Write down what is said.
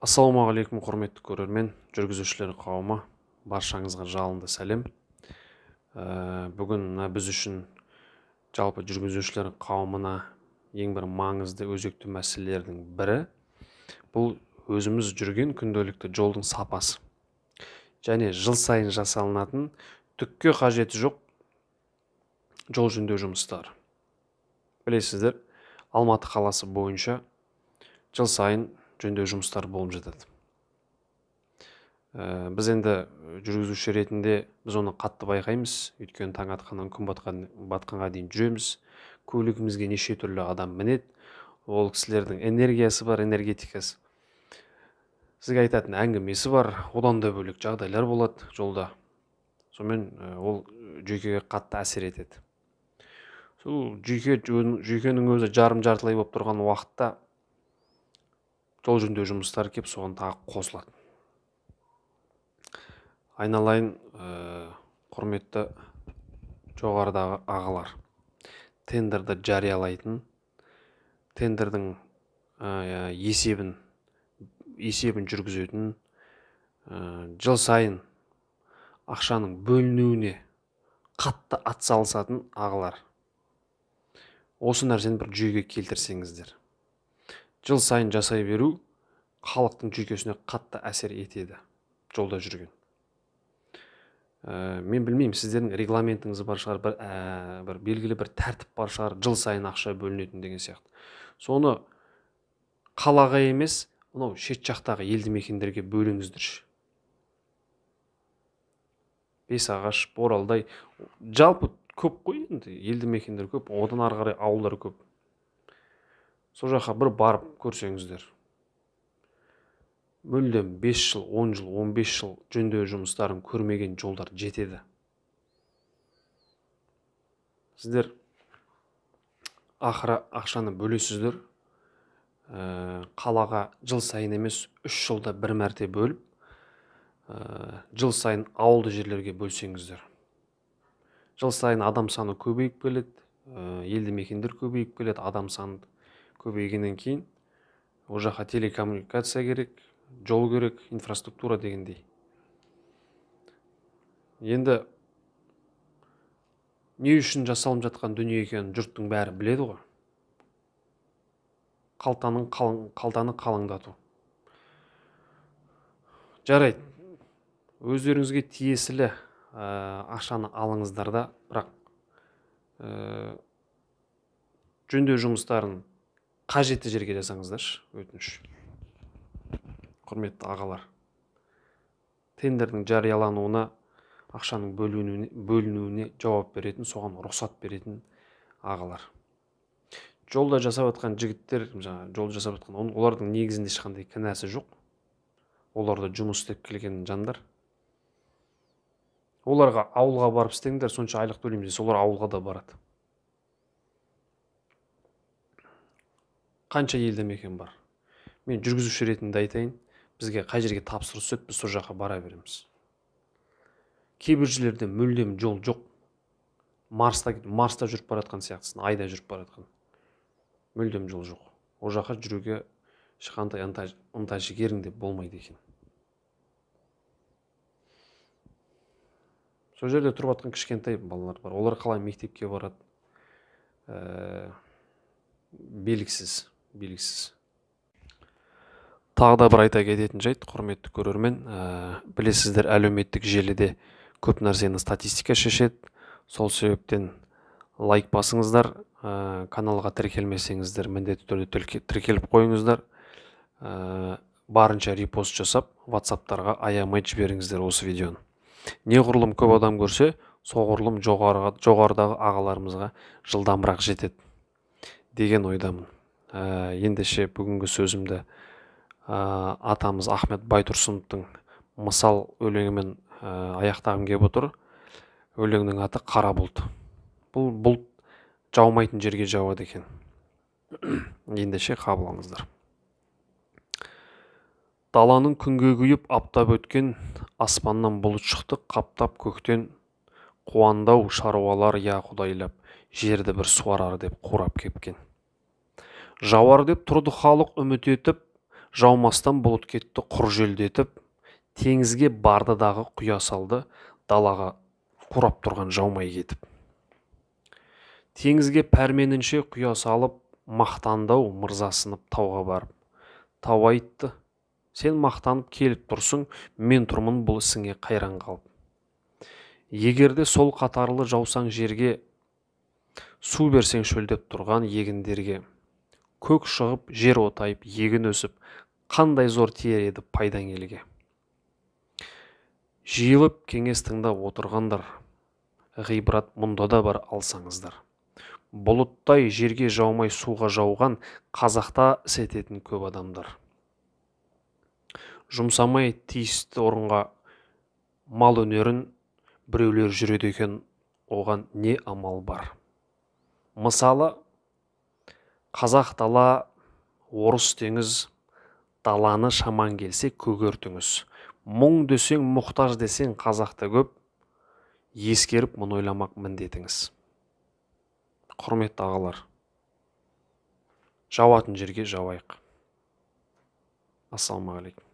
Ассалаумағалейкум, құрметті көрермен, жүргізушілер қауымы, баршаңызға жалынды сәлем. Бүгін мына біз үшін, жалпы жүргізушілер қауымына ең бір маңызды, өзекті мәселелердің бірі бұл өзіміз жүрген күнделікті жолдың сапасы және жыл сайын жасалынатын түкке қажеті жоқ жол жөндеу жұмыстары. Білесіздер, Алматы қаласы бойынша жыл сайын жөндеу жұмыстары болып жатады. Біз енді жүргізуші ретінде біз оны қатты байқаймыз, өйткені таң атқаннан күн батқанға дейін жүреміз. Көлігімізге неше түрлі адам мінеді. Ол кісілердің энергиясы бар, энергетикасы. Сізге айтатын әңгімесі бар, одан да бөлек жағдайлар болады жолда. Сонымен ол жүйкеге қатты әсер етеді. Сол жүйкенің өзі жарым-жартылай болып тұрған уақытта жол жөндеу жұмыстары кеп соған тағы қосылады. Айналайын, құрметті жоғарыдағы ағалар, тендерді жариялайтын, тендердің есебін жүргізетін, жыл сайын ақшаның бөлінуіне қатты атсалысатын ағалар, осы нәрсені бір жүйеге келтірсеңіздер. Жыл сайын жасай беру халықтың жүйкесіне қатты әсер етеді жолда жүрген. Мен білмеймін, сіздердің регламентіңіз бар шығар, бір белгілі бір тәртіп бар шығар, жыл сайын ақша бөлінетін деген сияқты. Соны қалаға емес, мынау шет жақтағы елді мекендерге бөліңіздерші. Бесағаш, Боралдай, жалпы көп қой енді, елді мекендер көп, одан ары қарай ауылдар көп. Сол жаққа бір барып көрсеңіздер. Мүлдем 5 жыл, 10 жыл, 15 жыл жөндеу жұмыстарын көрмеген жолдар жетеді. Сіздер ақыры ақшаны бөлесіздер. Қалаға жыл сайын емес, 3 жылда бір мәрте бөліп, жыл сайын ауылды жерлерге бөлсеңіздер. Жыл сайын адам саны көбейіп келеді, елді мекендер көбейіп келеді, адам саны көбейгеннен кейін ол жаққа телекоммуникация керек, жол керек, инфраструктура дегендей. Енді не үшін жасалып жатқан дүние екенін жұрттың бәрі біледі ғой. Қалтаны қалыңдату. Жарайды, өздеріңізге тиесілі ақшаны алыңыздар да, бірақ жөндеу жұмыстарын қажетті жерге жасаңыздаршы, өтініш. Құрметті ағалар, тендердің жариялануына, ақшаның бөлінуіне жауап беретін, соған рұқсат беретін ағалар. Жолда жасап жатқан жігіттер, жаңа жол жасап жатқан, олардың негізінде ешқандай кінәсі жоқ. Олар да жұмыс істеп келген жандар. Оларға ауылға барып істеңдер, сонша айлық төлейміз десе, олар ауылға да барады. Қанша елді мекен бар? Мен жүргізуші ретінде айтайын, бізге қай жерге тапсырыс түседі, біз сол жаққа бара береміз. Кейбір жерлерде мүлдем жол жоқ. Марста жүріп бара жатқан сияқтысың, айда жүріп бара жатқан. Мүлдем жол жоқ. Ол жаққа жүруге ешқандай ынта жігерің де болмайды екен. Сол жерде тұрып жатқан кішкентай балалар бар. Олар қалай мектепке барады? Белгісіз, белгісіз. Тағы да бір айта кететін жайт, құрметті көрермен, білесіздер, әлеуметтік желіде көп нәрсені статистика шешеді. Сол себептен лайк басыңыздар, каналға тіркелмесеңіздер, міндетті түрде тіркеліп қойыңыздар. Барынша репост жасап, WhatsApp-тарға аямай жіберіңіздер осы видеоны. Неғұрлым көп адам көрсе, соғұрлым жоғарыдағы ағаларымызға жылдамырақ жетеді деген ойдамын. Ендеше бүгінгі сөзімді атамыз Ахмет Байтұрсыновтың мысал өлеңімен аяқтағым келіп отыр. Өлеңнің аты Қара бұлт. Бұл бұлт жаумайтын жерге жауады екен. Ендеше қабыл алыңыздар. Даланың күнге күйіп аптап өткен, аспаннан бұлт шықты қаптап көктен, қуандау шаруалар я құдайлап, жерді бір суарар деп қурап кепкен. Жауар деп тұрды халық үміт етіп, Жаумастан бұлыт кетті құр желдетіп, теңізге барды дағы құя салды, далаға қурап тұрған жаумай кетіп. Теңізге пәрменінше құя салып, мақтанды-ау мырзасынып тауға барып. Тау айтты: сен мақтанып келіп тұрсың, мен тұрмын бұл ісіңе қайран қалып. Егерде сол қатарлы жаусаң жерге, су берсең шөлдеп тұрған егіндерге, көк шығып, жер отайып, егін өсіп, қандай зор тиер еді пайдаң елге. Жиылып кеңес тыңдап отырғандар, ғибрат мұнда да бар алсаңыздар. Бұлыттай жерге жаумай суға жауған, қазақта іс ететін көп адамдар. Жұмсамай тиісті орынға мал өнерін, біреулер жүреді екен, оған не амал бар. Мысалы, қазақ дала, орыс теңіз, даланы шаман келсе көгертіңіз. Мұң десең, мұқтаж десең қазақта көп, ескеріп мұны ойламақ міндетіңіз. Құрметті ағалар, жауатын жерге жауайық. Ассалаумағалейкум.